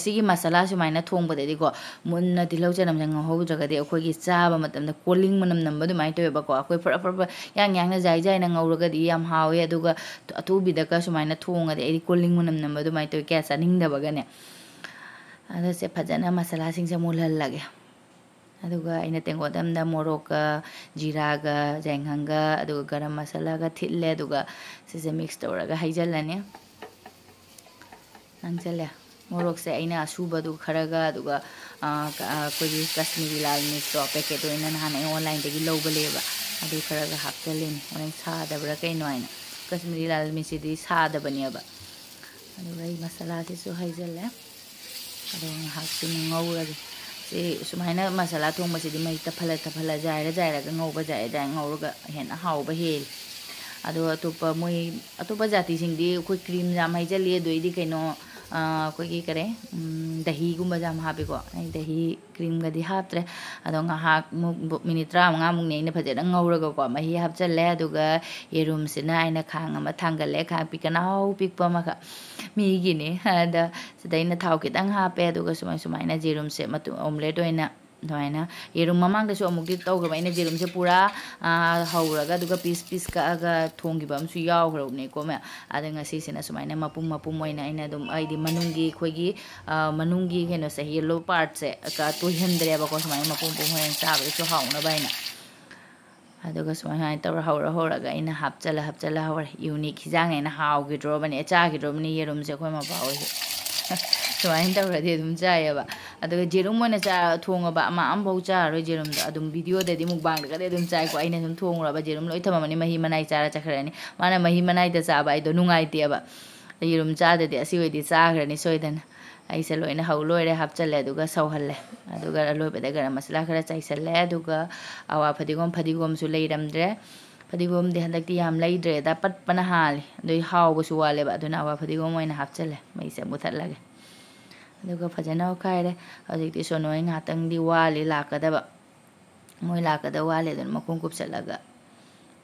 ꯁꯤꯒꯤ ꯃꯁꯥꯂꯥ ꯁꯨꯃꯥꯏꯅ ꯊꯣꯡꯕꯗꯗꯤꯀꯣ, ꯃꯨꯟꯅ ꯇꯤꯜꯍꯧ ꯆꯅꯝꯁꯦ ꯉꯧꯍꯧꯗ꯭ꯔꯒꯗꯤ ꯑꯩꯈꯣꯏꯒꯤ ꯆꯥꯕ ꯃꯇꯝꯗ ꯀꯣꯂꯤꯡ ꯃꯅꯝ ꯅꯝꯕ ꯑꯗꯨꯃꯥꯏꯅ ꯇꯧꯋꯦꯕꯀꯣ꯫ ꯑꯩꯈꯣꯏ ꯐꯔ ꯐꯔ ꯌꯥꯡ ꯌꯥꯡꯅ ꯖꯥꯏ ꯖꯥꯏꯅ ꯉꯧꯔꯒꯗꯤ ꯌꯥꯝ ꯍꯥꯎꯋꯦ, ꯑꯗꯨꯒ ꯑꯊꯨꯕꯤꯗꯒ ꯁꯨꯃꯥꯏꯅ ꯊꯣꯡꯉꯗꯤ ꯑꯩꯗꯤ ꯀꯣꯂꯤꯡ ꯃꯅꯝ ꯅꯝꯕ ꯑꯗꯨꯃꯥꯏꯅ ꯇꯧꯋꯦ, ꯀꯌꯥ ꯆꯥꯅꯤꯡꯗꯕꯒꯅꯦ꯫ ꯑꯗꯣ ꯁꯦ ꯐꯖꯅ ꯃꯁꯥꯂꯥꯁꯤꯡꯁꯦ ꯃꯨꯜꯍꯜꯂꯒꯦ꯫ ꯑꯗꯨꯒ ꯑꯩꯅ ꯇꯦꯡꯀꯣꯠ ꯑꯃꯗ ꯃꯣꯔꯣꯛꯀ, ꯖꯤꯔꯥꯒ, ꯌꯥꯏꯉꯪꯒ, ꯑꯗꯨꯒ ꯒꯔꯝ ꯃꯁꯥꯂꯥꯒ ꯊꯤꯠꯂꯦ꯫ ꯑꯗꯨꯒ ꯁꯤꯁꯦ mix ꯇꯧꯔꯒ ꯍꯩꯖꯤꯜꯂꯅꯤ꯫ ꯅꯪꯁꯤꯜꯂꯦ꯫ ꯃꯣꯔꯣꯛꯁꯦ ꯑꯩꯅ ꯑꯁꯨꯕꯗꯨ ꯈꯔꯒ, ꯑꯗꯨꯒ ꯑꯩꯈꯣꯏꯒꯤ ꯀꯥꯁꯃꯤꯔꯤ ꯂꯥꯜ ꯃꯤꯔꯆꯇꯣ, packetꯇꯣ ꯑꯩꯅ ꯅꯍꯥꯟ ꯑꯩ onlineꯗꯒꯤ ꯂꯧꯕꯅꯦꯕ, ꯑꯗꯨ ꯈꯔꯒ ꯍꯥꯞꯆꯜꯂꯤꯅꯤ꯫ ꯍꯣꯔꯦꯟ ꯁꯥꯗꯕ꯭ꯔꯥ ꯀꯩꯅꯣ ꯍꯥꯏꯅ꯫ ꯀꯥꯁꯃꯤꯔꯤ ꯂꯥꯜ ꯃꯤꯔꯆꯁꯤꯗꯤ ꯁꯥꯗꯕꯅꯦꯕ꯫ ꯑꯗꯨꯒ ꯑꯩ ꯃꯁꯥꯂꯥꯁꯤꯁꯨ ꯍꯩꯖꯤꯜꯂꯦ꯫ ꯑꯗꯣ ꯉꯥꯏꯍꯥꯛꯇꯤ ꯉꯧꯔꯒꯦ꯫ ꯁꯤ ꯁꯨꯃꯥꯏꯅ ꯃꯁꯥꯂꯥ ꯊꯣꯡꯕꯁꯤꯗꯤ ꯃꯩ ꯇꯞꯍꯜꯂ ꯇꯞꯍꯜꯂ, ꯖꯥꯏꯔ ꯖꯥꯏꯔꯒ ꯉꯧꯕ, ꯖꯥꯏꯔ ꯖꯥꯏꯔ ꯉꯧꯔꯒ ꯍꯦꯟꯅ ꯍꯥꯎꯕ ꯍꯦꯜꯂꯤ꯫ ꯑꯗꯣ ꯑꯇꯣꯞꯄ ꯃꯣꯏ, ꯑꯇꯣꯞꯄ ꯖꯥꯇꯤꯁꯤꯡꯗꯤ ꯑꯩꯈꯣꯏ cream ꯌꯥꯝ ꯍꯩꯖꯜꯂꯤ, ꯑꯗꯨ ꯑꯩꯗꯤ ꯀꯩꯅꯣ, ꯑꯩꯈꯣꯏꯒꯤ ꯀꯔꯤ, ꯗꯍꯤꯒꯨꯝꯕꯁꯦ ꯌꯥꯝ ꯍꯥꯞꯄꯤꯀꯣ꯫ ꯑꯩ ꯗꯍꯤ creamꯒꯗꯤ ꯍꯥꯞꯇ꯭ꯔꯦ꯫ ꯑꯗꯣ ꯉꯥꯏꯍꯥꯛ ꯃꯨꯛ, minute ꯇꯔꯥꯃꯉꯥꯃꯨꯛꯅꯤ ꯑꯩꯅ ꯐꯖꯅ ꯉꯧꯔꯒꯀꯣ, ꯃꯍꯤ ꯍꯥꯞꯆꯜꯂꯦ꯫ ꯑꯗꯨꯒ ꯌꯦꯔꯨꯝꯁꯤꯅ ꯑꯩꯅ ꯈꯥꯡ ꯑꯃ ꯊꯥꯡꯒꯠꯂꯦ, ꯈꯥꯡ ꯄꯤꯛꯀꯅꯥꯎ ꯄꯤꯛꯄ ꯑꯃꯈꯛ, ꯃꯤꯒꯤꯅꯤ꯫ ꯑꯗ ꯁꯤꯗ ꯑꯩꯅ ꯊꯥꯎ ꯈꯤꯇꯪ ꯍꯥꯞꯄꯦ, ꯑꯗꯨꯒ ꯁꯨꯃꯥꯏ ꯁꯨꯃꯥꯏꯅ ꯌꯦꯔꯨꯝꯁꯦ ꯃꯇꯨꯝ omelette ꯑꯣꯏꯅ ꯑꯗꯨꯃꯥꯏꯅ, ꯌꯦꯔꯨꯝ ꯃꯃꯥꯡꯗꯁꯨ ꯑꯃꯨꯛꯇꯤ ꯇꯧꯈ꯭ꯔꯕ ꯑꯩꯅ ꯌꯦꯔꯨꯝꯁꯦ ꯄꯨꯔꯥ, ꯑꯥ, ꯍꯧꯔꯒ, ꯑꯗꯨꯒ piece piece ꯀꯛꯑꯒ ꯊꯣꯡꯈꯤꯕ ꯑꯃꯁꯨ ꯌꯥꯎꯈ꯭ꯔꯕꯅꯦꯀꯣ ꯃꯌꯥꯝ꯫ ꯑꯗ ꯉꯁꯤꯁꯤꯅ ꯁꯨꯃꯥꯏꯅ ꯃꯄꯨꯝ ꯃꯄꯨꯝ ꯑꯣꯏꯅ ꯑꯩꯅ ꯑꯗꯨꯝ, ꯑꯩꯗꯤ ꯃꯅꯨꯡꯒꯤ ꯑꯩꯈꯣꯏꯒꯤ, ꯑꯥ, ꯃꯅꯨꯡꯒꯤ ꯀꯩꯅꯣꯁꯦ, yellow partꯁꯦ ꯇꯣꯏꯍꯟꯗ꯭ꯔꯦꯕꯀꯣ, ꯁꯨꯃꯥꯏꯅ ꯃꯄꯨꯝ ꯃꯄꯨꯝ ꯍꯣꯔꯦꯟ ꯆꯥꯕꯗꯁꯨ ꯍꯥꯎꯅꯕ ꯍꯥꯏꯅ꯫ ꯑꯗꯨꯒ ꯁꯨꯃꯥꯏ ꯁꯨꯃꯥꯏꯅ ꯇꯧꯔ ꯍꯧꯔ ꯍꯧꯔꯒ ꯑꯩꯅ ꯍꯥꯞꯆꯜꯂ ꯍꯥꯞꯆꯜꯂ ꯍꯧꯔꯦ꯫ Unique ꯍꯤꯟꯖꯥꯡꯅꯦꯅ ꯍꯥꯎꯈꯤꯗ꯭ꯔꯣꯕꯅꯦ, ꯆꯥꯈꯤꯗ꯭ꯔꯣꯕꯅꯦ ꯌꯦꯔꯨꯝꯁꯦ ꯑꯩꯈꯣꯏ ꯃꯄꯥ ꯍꯣꯏꯁꯦ꯫ ꯁꯨꯃꯥꯏꯅ ꯇꯧꯔꯗꯤ ꯑꯗꯨꯝ ꯆꯥꯏꯌꯦꯕ꯫ ꯑꯗꯨꯒ ꯌꯦꯔꯨꯝ ꯑꯣꯏꯅ ꯆꯥ-, ꯊꯣꯡꯉꯕ ꯑꯃ ꯑꯝꯐꯥꯎ ꯆꯥꯔꯔꯣꯏ ꯌꯦꯔꯨꯝꯗꯣ꯫ ꯑꯗꯨꯝ videoꯗꯗꯤ mukbangꯗꯒꯗꯤ ꯑꯗꯨꯝ ꯆꯥꯏꯀꯣ꯫ ꯑꯩꯅ ꯁꯨꯝ ꯊꯣꯡꯉꯨꯔꯕ ꯌꯦꯔꯨꯝ ꯂꯣꯏ ꯊꯝꯃꯝꯃꯅꯤ, ꯃꯍꯤ ꯃꯅꯥꯏ ꯆꯥꯔ ꯆꯠꯈ꯭ꯔꯅꯤ꯫ ꯃꯥꯅ ꯃꯍꯤ ꯃꯅꯥꯏꯗ ꯆꯥꯕ ꯑꯩꯗꯣ ꯅꯨꯡꯉꯥꯏꯇꯦꯕ꯫ ꯌꯦꯔꯨꯝ ꯆꯥꯗꯗꯤ ꯑꯁꯤ ꯑꯣꯏꯗꯤ ꯆꯥꯈ꯭ꯔꯅꯤ ꯁꯣꯏꯗꯅ꯫ ꯑꯩꯁꯦ ꯂꯣꯏꯅ ꯍꯧ ꯂꯣꯏꯔꯦ, ꯍꯥꯞꯆꯜꯂꯦ, ꯑꯗꯨꯒ ꯁꯧꯍꯜꯂꯦ꯫ ꯑꯗꯨꯒ ꯑꯂꯣꯏꯕꯗ ꯒꯔꯝ ꯃꯁꯥꯂꯥ ꯈꯔ ꯆꯥꯏꯁꯜꯂꯦ꯫ ꯑꯗꯨꯒ ꯑꯋꯥ ꯐꯗꯤꯒꯣꯝ, ꯐꯗꯤꯒꯣꯝꯁꯨ ꯂꯩꯔꯝꯗ꯭ꯔꯦ꯫ ꯐꯗꯤꯒꯣꯝꯗꯤ ꯍꯟꯗꯛꯇꯤ ꯌꯥꯝ ꯂꯩꯗ꯭ꯔꯦꯗ, ꯄꯠꯄꯅ ꯍꯥꯜꯂꯦ꯫ ꯑꯗꯨꯏ ꯍꯥꯎꯕꯁꯨ ꯋꯥꯠꯂꯦꯕ, ꯑꯗꯨꯅ ꯑꯋꯥ ꯐꯗꯤꯒꯣꯝ ꯑꯣꯏꯅ ꯍꯥꯞꯆꯜꯂꯦ꯫ ꯃꯩꯁꯦ ꯃꯨꯊꯠꯂꯒꯦ꯫ ꯑꯗꯨꯒ ꯐꯖꯅ ꯑꯣꯠꯈꯥꯏꯔꯦ꯫ ꯍꯧꯖꯤꯛꯇꯤ ꯁꯣꯅꯣ ꯍꯣꯏ ꯉꯥꯛꯇꯪꯗꯤ ꯋꯥꯠꯂꯤ ꯂꯥꯛꯀꯗꯕ꯫ ꯃꯣꯏ ꯂꯥꯛꯀꯗꯕ ꯋꯥꯠꯂꯤ, ꯑꯗꯨꯅ ꯃꯈꯣꯡ ꯀꯨꯞꯁꯜꯂꯒ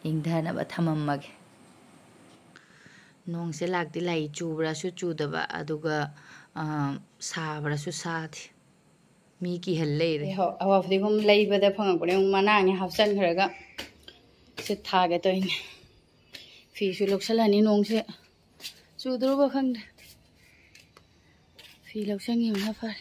ꯏꯪꯊꯅꯕ ꯊꯝꯃꯝꯃꯒꯦ꯫ ꯅꯣꯡꯁꯦ ꯂꯥꯛꯇꯤ ꯂꯥꯛꯏ, ꯆꯨꯕ꯭ꯔꯥꯁꯨ ꯆꯨꯗꯕ, ꯑꯗꯨꯒ, ꯑ, ꯁꯥꯕ꯭ꯔꯥꯁꯨ ꯁꯥꯗꯦ꯫ ꯃꯤ ꯀꯤꯍꯜ ꯂꯩꯔꯦ꯫ ꯑꯦ, ꯍꯣ, ꯑꯋꯥ ꯐꯗꯤꯒꯣꯝ ꯂꯩꯕꯗ ꯐꯪꯉꯛꯄꯅꯦ, ꯑꯃꯨꯛ ꯃꯅꯥꯅꯦ ꯍꯥꯞꯆꯟꯈ꯭ꯔꯒ ꯁꯤ ꯊꯥꯒꯦ ꯇꯧꯔꯤꯅꯦ꯫ ꯐꯤꯁꯨ ꯂꯧꯁꯜꯂꯅꯤ, ꯅꯣꯡꯁꯦ ꯆꯨꯗꯣꯔꯕ ꯈꯪꯗꯦ꯫ ꯐꯤ ꯂꯧꯁꯟꯈꯤꯕꯅ ꯐꯔꯦ꯫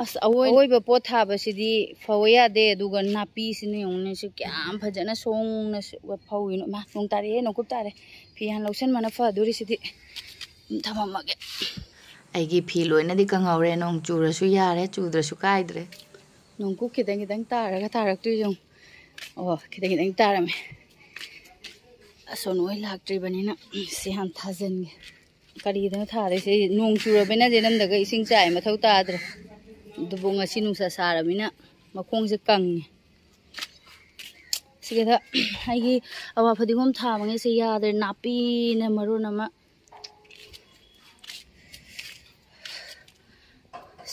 ꯑꯁ, ꯑꯋꯣꯏ-, ꯑꯋꯣꯏꯕ ꯄꯣꯠ ꯊꯥꯕꯁꯤꯗꯤ ꯐꯧ ꯌꯥꯗꯦ, ꯑꯗꯨꯒ ꯅꯥꯄꯤꯁꯤꯅ ꯌꯦꯡꯉꯨꯅꯦ, ꯁꯤ ꯀꯌꯥꯝ ꯐꯖꯅ ꯁꯣꯡꯅ ꯁꯨ-, ꯐꯧꯏꯅꯣ꯫ ꯏꯃꯥ, ꯅꯣꯡ ꯇꯥꯔꯛꯑꯦ, ꯅꯣꯡꯀꯨꯞ ꯇꯥꯔꯦ꯫ ꯐꯤ ꯍꯥꯟꯅ ꯂꯧꯁꯟꯕꯅ ꯐꯗꯣꯔꯤꯁꯤꯗꯤ꯫ ꯊꯝꯃꯝꯃꯒꯦ꯫ ꯑꯩꯒꯤ ꯐꯤ ꯂꯣꯏꯅꯗꯤ ꯀꯪꯍꯧꯔꯦ꯫ ꯅꯣꯡ ꯆꯨꯔꯁꯨ ꯌꯥꯔꯦ, ꯆꯨꯗ꯭ꯔꯁꯨ ꯀꯥꯏꯗ꯭ꯔꯦ꯫ ꯅꯣꯡꯀꯨꯞ ꯈꯤꯇꯪ ꯈꯤꯇꯪ ꯇꯥꯔꯒ ꯇꯥꯔꯛꯇꯣꯏꯁꯦ ꯌꯦꯡꯉꯨ꯫ ꯑꯣ, ꯈꯤꯇꯪ ꯈꯤꯇꯪ ꯇꯥꯔꯝꯃꯦ꯫ ꯑꯁꯣꯟ ꯍꯣꯏ ꯂꯥꯛꯇ꯭ꯔꯤꯕꯅꯤꯅ ꯁꯤ ꯍꯥꯟꯅ ꯊꯥꯖꯟꯒꯦ꯫ ꯀꯔꯤꯗꯅꯣ ꯊꯥꯗꯣꯏꯁꯦ? ꯅꯣꯡ ꯆꯨꯔꯕꯅꯤꯅ ꯖꯦꯅꯝꯗꯒ ꯏꯁꯤꯡ ꯆꯥꯏ ꯃꯊꯧ ꯇꯥꯗ꯭ꯔꯦ꯫ ꯑꯗꯨꯕꯨ ꯉꯁꯤ ꯅꯨꯡꯁꯥ ꯁꯥꯔꯕꯅꯤꯅ ꯃꯈꯣꯡꯁꯦ ꯀꯪꯉꯦ꯫ ꯁꯤꯒꯗ ꯑꯩꯒꯤ ꯑꯋꯥ ꯐꯗꯤꯒꯣꯝ ꯊꯥꯕꯉꯩꯁꯦ ꯌꯥꯗ꯭ꯔꯦ, ꯅꯥꯄꯤꯅ ꯃꯔꯣꯟ ꯑꯃ꯫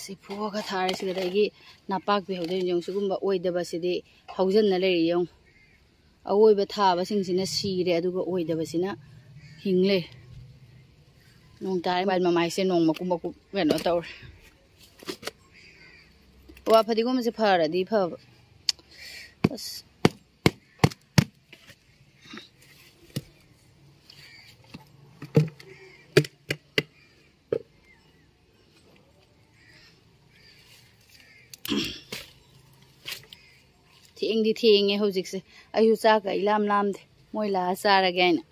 ꯁꯤ ꯐꯨꯑꯒ ꯊꯥꯔꯦ꯫ ꯁꯤꯒꯗ ꯑꯩꯒꯤ ꯅꯄꯥꯛꯄꯤ ꯍꯧꯗꯣꯏꯅꯦ꯫ ꯌꯦꯡꯉꯨ, ꯁꯤꯒꯨꯝꯕ ꯑꯣꯏꯗꯕꯁꯤꯗꯤ ꯍꯧꯖꯟꯅ ꯂꯩꯔꯤ꯫ ꯌꯦꯡꯉꯨ, ꯑꯑꯣꯏꯕ ꯊꯥꯕꯁꯤꯡꯁꯤꯅ ꯁꯤꯔꯦ, ꯑꯗꯨꯒ ꯑꯣꯏꯗꯕꯁꯤꯅ ꯍꯤꯡ ꯂꯩ꯫ ꯅꯣꯡ ꯇꯥꯔꯦ, ꯃꯃꯥꯏꯁꯦ ꯅꯣꯡ ꯃꯀꯨꯞ ꯃꯀꯨꯞ ꯀꯩꯅꯣ ꯇꯧꯔꯦ꯫ ꯋꯥ ꯐꯗꯤꯒꯣꯝꯁꯦ ꯐꯔꯗꯤ ꯐꯕ꯫ ꯑꯁ꯫ ꯊꯦꯡꯗꯤ ꯊꯦꯡꯉꯦ ꯍꯧꯖꯤꯛꯁꯦ꯫ ꯑꯩꯁꯨ ꯆꯥꯛꯀ ꯏꯂꯥꯝ ꯂꯥꯝꯗꯦ꯫ ꯃꯣꯏ ꯂꯥꯛꯑ ꯆꯥꯔꯒꯦ ꯍꯥꯏꯅ꯫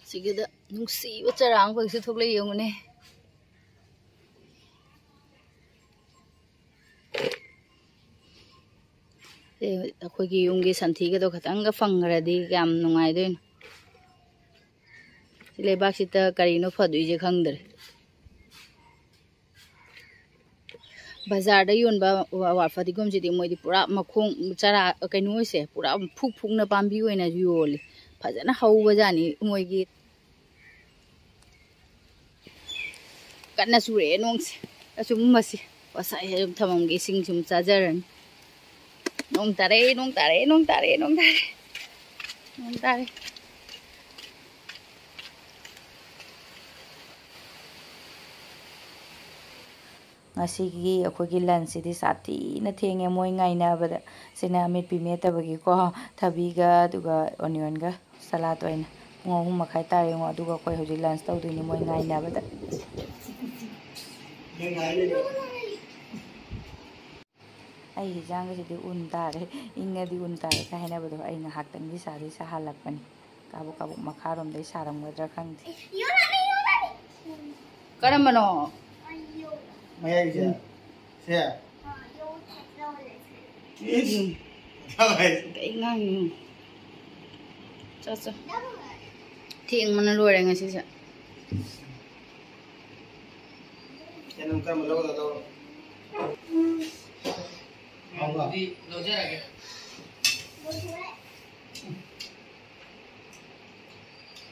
ꯁꯤꯒꯤꯗ ꯅꯨꯡꯁꯤꯕ ꯆꯔꯥ ꯑꯃꯈꯛꯁꯨ ꯊꯣꯛꯂꯛꯏ, ꯌꯦꯡꯉꯨꯅꯦ꯫ ꯑꯦ, ꯑꯩꯈꯣꯏꯒꯤ ꯌꯨꯝꯒꯤ ꯁꯟꯊꯤꯒꯗꯣ ꯈꯇꯪꯒ ꯐꯪꯈ꯭ꯔꯗꯤ ꯀꯌꯥꯝ ꯅꯨꯡꯉꯥꯏꯗꯣꯏꯅꯣ꯫ ꯁꯤ ꯂꯩꯕꯥꯛꯁꯤꯗ ꯀꯔꯤꯅꯣ ꯐꯗꯣꯏꯁꯦ ꯈꯪꯗ꯭ꯔꯦ꯫ ꯕꯖꯥꯔꯗ ꯌꯣꯟꯕ ꯋꯥ-, ꯋꯥ ꯐꯗꯤꯒꯣꯝꯁꯤꯗꯤ ꯃꯣꯏꯗꯤ ꯄꯨꯔꯥ ꯃꯈꯣꯡ ꯆꯔꯥ, ꯀꯩꯅꯣꯁꯦ ꯄꯨꯔꯥ ꯐꯨꯛ ꯐꯨꯛꯅ ꯄꯥꯝꯕꯤ ꯑꯣꯏꯅ ꯌꯣꯜꯂꯤ꯫ ꯐꯖꯅ ꯍꯧꯕꯖꯥꯠꯅꯤ ꯃꯣꯏꯒꯤ꯫ ꯀꯟꯅ ꯆꯨꯔꯛꯑꯦ ꯅꯣꯡꯁꯦ꯫ ꯑꯆꯨꯝꯕꯁꯦ ꯉꯁꯥꯏ ꯑꯗꯨꯝ ꯊꯝꯃꯝꯒꯦ, ꯏꯁꯤꯡ ꯁꯨꯝ ꯆꯥꯖꯔꯅꯤ꯫ ꯅꯣꯡ ꯇꯥꯔꯛꯑꯦ, ꯅꯣꯡ ꯇꯥꯔꯛꯑꯦ, ꯅꯣꯡ ꯇꯥꯔꯛꯑꯦ, ꯅꯣꯡ ꯇꯥꯔꯛꯑꯦ, ꯅꯣꯡ ꯇꯥꯔꯛꯑꯦ꯫ ꯉꯁꯤꯒꯤ ꯑꯩꯈꯣꯏꯒꯤ ꯂꯟꯁꯁꯤꯗꯤ ꯁꯥꯊꯤꯅ ꯊꯦꯡꯉꯦ ꯃꯣꯏ ꯉꯥꯏꯅꯕꯗ꯫ ꯁꯤꯅ ꯑꯃꯦꯠꯄꯤ ꯃꯦꯠꯇꯕꯒꯤꯀꯣ, ꯊꯕꯤꯒ ꯑꯗꯨꯒ ꯑꯣꯅꯤꯌꯟꯒ ꯁꯂꯥꯠ ꯑꯣꯏꯅ꯫ ꯄꯨꯡ ꯑꯍꯨꯝ ꯃꯈꯥꯏ ꯇꯥꯔꯦ ꯌꯦꯡꯉꯣ, ꯑꯗꯨꯒ ꯑꯩꯈꯣꯏ ꯍꯧꯖꯤꯛ ꯂꯟꯁ ꯇꯧꯗꯣꯏꯅꯤ ꯃꯣꯏ ꯉꯥꯏꯅꯕꯗ꯫ ꯑꯩ ꯍꯤꯟꯖꯥꯡꯒꯁꯤꯗꯤ ꯎꯟ ꯇꯥꯔꯦ, ꯏꯪꯉꯗꯤ ꯎꯟ ꯇꯥꯔꯦ ꯀꯥꯏ ꯍꯥꯏꯅꯕꯗꯣ꯫ ꯑꯩ ꯉꯥꯏꯍꯥꯛꯇꯪꯗꯤ ꯁꯥꯗꯤ ꯁꯥꯍꯜꯂꯛꯄꯅꯤ꯫ ꯀꯥꯕꯛ ꯀꯥꯕꯛ ꯃꯈꯥꯔꯣꯝꯗꯩ ꯁꯥꯔꯝꯒꯗ꯭ꯔꯥ ꯈꯪꯗꯦ꯫ ꯀꯔꯝꯕꯅꯣ? ꯃꯌꯥꯏꯒꯤꯁꯦ? ꯎꯝ꯫ ꯁꯦ? ꯏꯁ꯫ ꯎꯝ꯫ ꯀꯩ ꯉꯥꯡꯉꯤꯅꯣ? ꯆꯣ, ꯆꯣ꯫ ꯊꯦꯡꯕꯅ ꯂꯣꯏꯔꯦ ꯉꯁꯤꯁꯦ꯫ ꯌꯦꯔꯨꯝ ꯀꯔꯝꯕ ꯂꯧꯒꯗ ꯂꯧꯔꯣ꯫ ꯍꯥꯎꯕ꯭ꯔꯣ? ꯑꯗꯨꯗꯤ ꯂꯧꯖꯔꯒꯦ꯫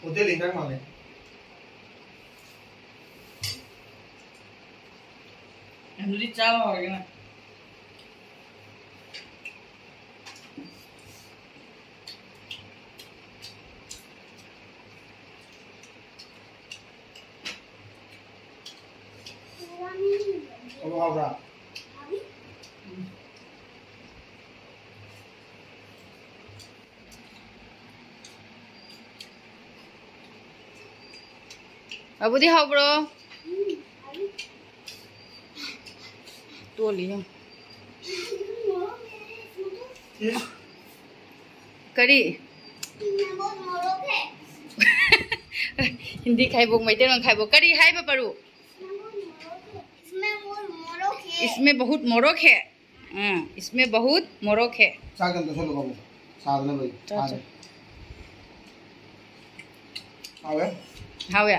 ꯍꯣꯇꯦꯜ ꯏꯟꯖꯥꯡ ꯃꯥꯜꯂꯦ꯫ ꯑꯗꯨꯗꯤ ꯆꯥꯕ ꯍꯧꯔꯒꯦ ꯅꯪ꯫ ꯑꯃꯨꯛ ꯍꯥꯎꯕ꯭ꯔꯥ? ꯑꯕꯨꯗꯤ ꯍꯥꯎꯕ꯭ꯔꯣ? ꯇꯣꯜꯂꯤ ꯌꯦꯡꯉꯨ꯫ ꯀꯔꯤ? ꯍꯤꯟꯗꯤ ꯈꯥꯏꯕꯣꯛ, ꯃꯩꯇꯩꯂꯣꯟ ꯈꯥꯏꯕꯣꯛ꯫ ꯀꯔꯤ ꯍꯥꯏꯕ ꯄꯔꯨ? इसमें बहुत मोरोक है। इसमें बहुत मोरोक है। ꯎꯝ, इसमें बहुत मोरोक है। ꯆꯥꯛ ꯑꯝꯇ ꯁꯣꯜꯂꯨ ꯕꯥꯕꯨ, ꯁꯥꯗꯅꯕꯒꯤ꯫ ꯆꯥ, ꯆꯥ꯫ ꯍꯥꯎꯋꯦ? ꯍꯥꯎꯋꯦ?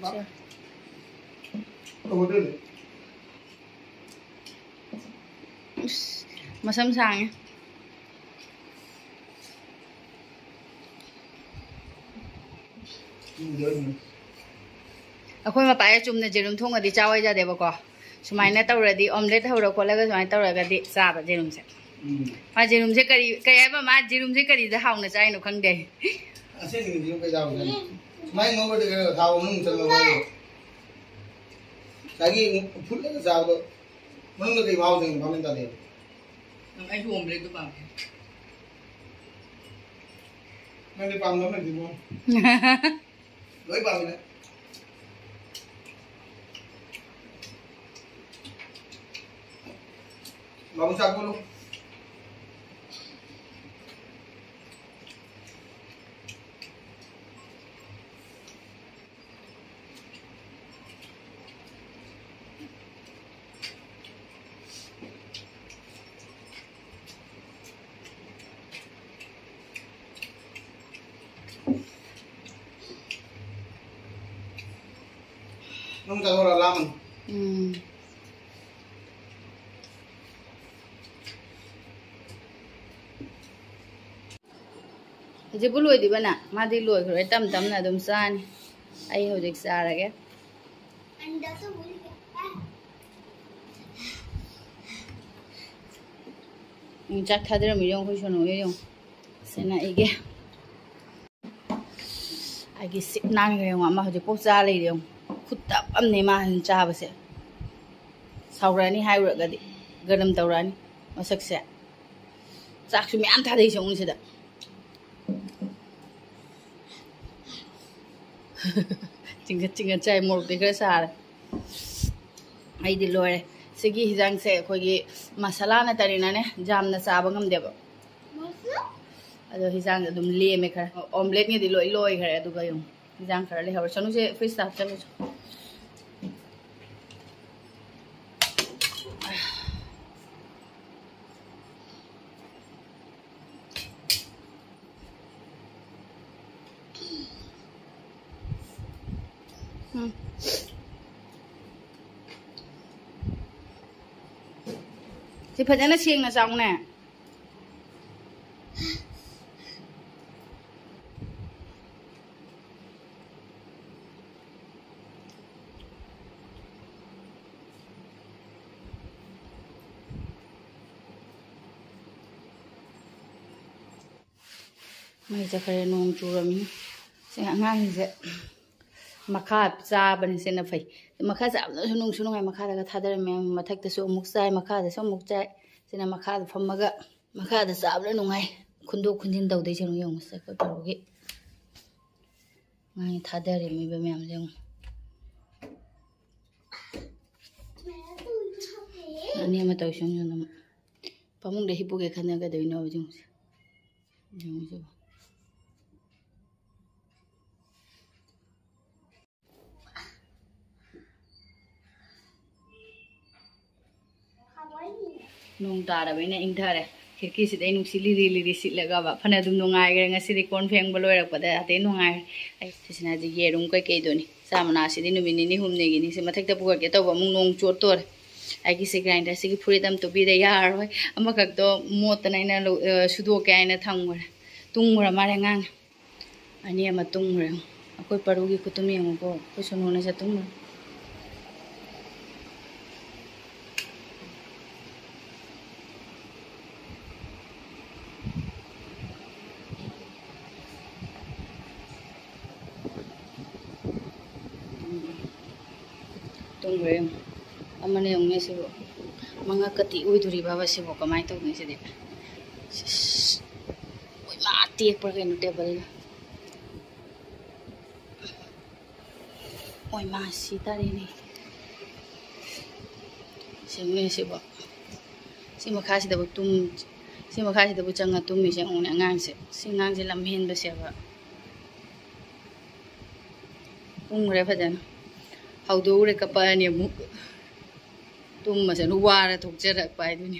ꯆꯥ꯫ ꯇꯧꯒꯗꯣꯏꯅꯦ꯫ ꯏꯁ, ꯃꯁꯝ ꯁꯥꯡꯉꯦ꯫ ꯎꯝ, ꯌꯥꯏꯅꯦ꯫ ꯑꯩꯈꯣꯏ ꯃꯄꯥꯁꯦ ꯆꯨꯝꯅ ꯖꯦꯔꯨꯝ ꯊꯣꯡꯉꯗꯤ ꯆꯥꯎ ꯍꯥꯏꯖꯗꯦꯕꯀꯣ꯫ ꯁꯨꯃꯥꯏꯅ ꯇꯧꯔꯗꯤ, omelette ꯍꯧꯔ ꯈꯣꯠꯂꯒ ꯁꯨꯃꯥꯏꯅ ꯇꯧꯔꯒꯗꯤ ꯆꯥꯕ ꯖꯦꯔꯨꯝꯁꯦ꯫ ꯎꯝ꯫ ꯃꯥ ꯖꯦꯔꯨꯝꯁꯦ ꯀꯔꯤ, ꯀꯩ ꯍꯥꯏꯕ, ꯃꯥ ꯖꯦꯔꯨꯝꯁꯦ ꯀꯔꯤꯗ ꯍꯥꯎꯅ ꯆꯥꯏꯅꯣ ꯈꯪꯗꯦ꯫ ꯑꯁꯦꯡꯕꯗꯤ ꯖꯦꯔꯨꯝ ꯀꯩ ꯆꯥꯕ ꯆꯥꯏꯅꯣ? ꯁꯨꯃꯥꯏꯅ ꯉꯧꯔꯗꯤ ꯈꯔ ꯊꯥꯎ ꯃꯅꯨꯡ ꯆꯪꯉꯒ ꯉꯧꯔꯣ꯫ ꯉꯁꯥꯏꯒꯤ ꯐꯨꯠꯂꯒ ꯆꯥꯕꯗꯣ ꯃꯅꯨꯡꯗ ꯀꯩ ꯃꯍꯥꯎ ꯆꯪꯉꯤꯅꯣ ꯈꯪꯕ ꯇꯥꯗꯦ꯫ ꯑꯩꯁꯨ omelette ꯇꯣ ꯄꯥꯝꯃꯦ꯫ ꯅꯪꯗꯤ ꯄꯥꯝꯗꯕ ꯂꯩꯇꯦꯀꯣ꯫ ꯂꯣꯏ ꯄꯥꯝꯃꯤꯅꯦ꯫ ꯕꯥꯕꯨ ꯆꯥꯛ ꯀꯣꯠꯂꯨ꯫ ꯅꯪ ꯆꯥꯊꯣꯔꯛꯑꯣ, ꯂꯥꯝꯃꯅꯤ꯫ ꯎꯝ꯫ ꯍꯧꯖꯤꯛꯄꯨ ꯂꯣꯏꯗ꯭ꯔꯤꯕ ꯅꯪ? ꯃꯥꯗꯤ ꯂꯣꯏꯈ꯭ꯔꯦ, ꯇꯞ ꯇꯞꯅ ꯑꯗꯨꯝ ꯆꯥꯅꯤ꯫ ꯑꯩ ꯍꯧꯖꯤꯛ ꯆꯥꯔꯒꯦ꯫ ꯎꯝ, ꯆꯥꯛ ꯊꯥꯗꯔꯝꯃꯤ ꯌꯦꯡꯉꯨ, ꯑꯩꯈꯣꯏ ꯁꯣꯅꯨ ꯍꯣꯏ ꯌꯦꯡꯉꯨ꯫ ꯁꯤꯅ ꯑꯩꯒꯤ꯫ ꯑꯩꯒꯤ ꯁꯤꯠ ꯅꯥꯟꯈ꯭ꯔꯦ ꯌꯦꯡꯉꯣ, ꯑꯃ ꯍꯧꯖꯤꯛꯐꯥꯎ ꯆꯥ ꯂꯩꯔꯦ ꯌꯦꯡꯉꯣ꯫ ꯈꯨꯠꯇꯞ ꯑꯃꯅꯦ ꯃꯥ ꯍꯧꯖꯤꯛ ꯆꯥꯕꯁꯦ꯫ ꯁꯥꯎꯔꯛꯑꯅꯤ ꯍꯥꯏꯔꯨꯔꯒꯗꯤ ꯒꯔꯝ ꯇꯧꯔꯛꯑꯅꯤ ꯃꯁꯛꯁꯦ꯫ ꯆꯥꯛꯁꯨ ꯃꯌꯥꯝ ꯊꯥꯗꯩꯁꯦ ꯌꯦꯡꯉꯨ ꯁꯤꯗ꯫ ꯆꯤꯡꯈꯠ ꯆꯤꯡꯈꯠ ꯆꯥꯏ, ꯃꯣꯔꯣꯛꯇꯤ ꯈꯔ ꯁꯥꯔꯦ꯫ ꯑꯩꯗꯤ ꯂꯣꯏꯔꯦ꯫ ꯁꯤꯒꯤ ꯍꯤꯟꯖꯥꯡꯁꯦ ꯑꯩꯈꯣꯏꯒꯤ ꯃꯁꯥꯂꯥ ꯅꯠꯇꯅꯤꯅꯅꯦ ꯌꯥꯝꯅ ꯆꯥꯕ ꯉꯝꯗꯦꯕ꯫ ꯑꯗꯣ ꯍꯤꯟꯖꯥꯡ ꯑꯗꯨꯝ ꯂꯦꯝꯃꯦ ꯈꯔ꯫ Omelette-ꯉꯩꯗꯤ ꯂꯣꯏ ꯂꯣꯏꯈ꯭ꯔꯦ꯫ ꯑꯗꯨꯒ ꯌꯦꯡꯉꯨ, ꯍꯤꯟꯖꯥꯡ ꯈꯔ ꯂꯩꯍꯧꯔꯦ꯫ ꯁꯣꯅꯨꯁꯦ fridge-ꯇ ꯍꯥꯞꯆꯜꯂꯨꯆꯣ꯫ ꯎꯝ꯫ ꯁꯤ ꯐꯖꯅ ꯁꯦꯡꯅ ꯆꯥꯎꯅꯦ꯫ ꯃꯩ ꯆꯠꯈ꯭ꯔꯦ, ꯅꯣꯡ ꯆꯨꯔꯝꯅꯤ꯫ ꯁꯤ ꯑꯉꯥꯡꯁꯤꯡꯁꯦ ꯃꯈꯥ ꯆꯥꯕꯅꯤ, ꯁꯤꯅ ꯐꯩ꯫ ꯃꯈꯥ ꯆꯥꯕꯅꯁꯨ ꯅꯨꯡꯁꯨ ꯅꯨꯡꯉꯥꯏ꯫ ꯃꯈꯥꯗꯒ ꯊꯥꯗꯔꯝꯃꯦ, ꯃꯊꯛꯇꯁꯨ ꯑꯃꯨꯛ ꯆꯥꯏ, ꯃꯈꯥꯗꯁꯨ ꯑꯃꯨꯛ ꯆꯥꯏ꯫ ꯁꯤꯅ ꯃꯈꯥꯗ ꯐꯝꯃꯒ ꯃꯈꯥꯗ ꯆꯥꯕꯅ ꯅꯨꯡꯉꯥꯏ꯫ ꯈꯨꯟꯗꯣꯛ ꯈꯨꯟꯖꯤꯟ ꯇꯧꯗꯣꯏꯁꯦ ꯌꯦꯡꯉꯨ, ꯌꯦꯡꯉꯨ, ꯆꯠꯄ ꯇꯧꯔꯒꯤ꯫ ꯃꯥꯒꯤ ꯊꯥꯗꯔꯤꯕ ꯃꯌꯥꯝꯁꯦ ꯌꯦꯡꯉꯨ꯫ ꯑꯅꯤ ꯑꯃ ꯇꯧꯁꯤ, ꯌꯦꯡꯉꯨ, ꯌꯦꯡꯉꯨ꯫ ꯐꯃꯨꯡꯗ ꯍꯤꯞꯄꯨꯒꯦ ꯈꯟꯅꯒꯗꯣꯏꯅꯣ ꯍꯧꯖꯤꯛ꯫ ꯌꯦꯡꯉꯨ ꯁꯤꯕꯣ꯫ ꯅꯣꯡ ꯇꯥꯔꯕꯅꯤꯅ ꯏꯪꯊꯔꯦ꯫ ꯈꯤꯔꯀꯤꯁꯤꯗꯩ ꯅꯨꯡꯁꯤꯠ ꯂꯤꯔꯤ ꯂꯤꯔꯤ ꯁꯤꯠꯂꯒꯕ ꯐꯅ ꯑꯗꯨꯝ ꯅꯨꯡꯉꯥꯏꯈ꯭ꯔꯦ꯫ ꯉꯁꯤꯗꯤ ꯀꯣꯟ ꯐꯦꯡꯕ ꯂꯣꯏꯔꯛꯄꯗ ꯑꯇꯩ ꯅꯨꯡꯉꯥꯏꯔꯦ꯫ ꯑꯩ ꯁꯤꯁꯤꯅ ꯍꯧꯖꯤꯛ ꯌꯦꯔꯨꯝ ꯀꯩꯀꯩꯗꯨꯅꯤ꯫ ꯆꯥ ꯃꯅꯥꯁꯤꯗꯤ ꯅꯨꯃꯤꯠ ꯅꯤꯅꯤ ꯍꯨꯝꯅꯤꯒꯤꯅꯤ꯫ ꯁꯤ ꯃꯊꯛꯇ ꯄꯨꯈꯠꯀꯦ ꯇꯧꯕ ꯑꯃꯨꯛ ꯅꯣꯡ ꯆꯣꯠꯇꯣꯔꯦ꯫ ꯑꯩꯒꯤꯁꯤ ꯒ꯭ꯔꯥꯏꯟꯗꯔꯁꯤꯒꯤ ꯐꯨꯔꯤꯠ ꯑꯃ ꯇꯨꯕꯤꯗ ꯌꯥꯔꯔꯣꯏ꯫ ꯑꯃꯈꯛꯇꯣ ꯃꯣꯠꯇꯅ ꯑꯩꯅ ꯂꯧ-, ꯑ, ꯁꯨꯗꯣꯛꯀꯦ ꯍꯥꯏꯅ ꯊꯝꯈ꯭ꯔꯦ꯫ ꯇꯨꯝꯈ꯭ꯔ ꯃꯥꯜꯂꯦ ꯑꯉꯥꯡ꯫ ꯑꯅꯤ ꯑꯃ ꯇꯨꯝꯈ꯭ꯔꯦ꯫ ꯑꯩꯈꯣꯏ ꯄꯔꯨꯒꯤ ꯈꯨꯇꯨꯝ ꯌꯦꯡꯉꯨꯀꯣ꯫ ꯑꯩꯈꯣꯏ ꯁꯣꯅꯨꯅ ꯆꯠꯇꯨꯝꯈ꯭ꯔꯦ꯫ ꯇꯨꯝꯈ꯭ꯔꯦ ꯌꯦꯡꯉꯨ꯫ ꯑꯃꯅ ꯌꯦꯡꯉꯨꯅꯦ ꯁꯤꯕꯨ꯫ ꯃꯉꯛꯀ ꯇꯦꯛ ꯑꯣꯏꯗꯣꯔꯤꯕꯕ ꯁꯤꯕꯨ꯫ ꯀꯃꯥꯏꯅ ꯇꯧꯅꯤ ꯁꯤꯗꯤ? ꯁꯤꯁ꯫ ꯑꯣꯏ ꯃꯥ, ꯇꯦꯛꯄ꯭ꯔꯥ ꯀꯩꯅꯣ ꯇꯦꯕꯜꯗ꯫ ꯑꯣꯏ ꯃꯥ, ꯁꯤ ꯇꯥꯔꯦꯅꯦ꯫ ꯁꯤꯕꯨꯅꯦ ꯁꯤꯕꯨ꯫ ꯁꯤ ꯃꯈꯥꯁꯤꯗꯕꯨ ꯇꯨꯝ-, ꯁꯤ ꯃꯈꯥꯁꯤꯗꯕꯨ ꯆꯪꯉ ꯇꯨꯝꯃꯤꯁꯦ ꯌꯦꯡꯉꯨꯅꯦ ꯑꯉꯥꯡꯁꯦ꯫ ꯁꯤ ꯑꯉꯥꯡꯁꯦ ꯂꯝ ꯍꯦꯟꯕꯁꯦꯕ꯫ ꯇꯨꯝꯈ꯭ꯔꯦ ꯐꯖꯅ꯫ ꯍꯧꯗꯣꯛꯎꯔꯦ ꯀꯞꯄꯛꯑꯅꯤ ꯑꯃꯨꯛ꯫ ꯇꯨꯝꯃꯁꯅꯨ, ꯋꯥꯔ ꯊꯣꯛꯆꯔꯛꯄ ꯍꯥꯏꯗꯨꯅꯤ꯫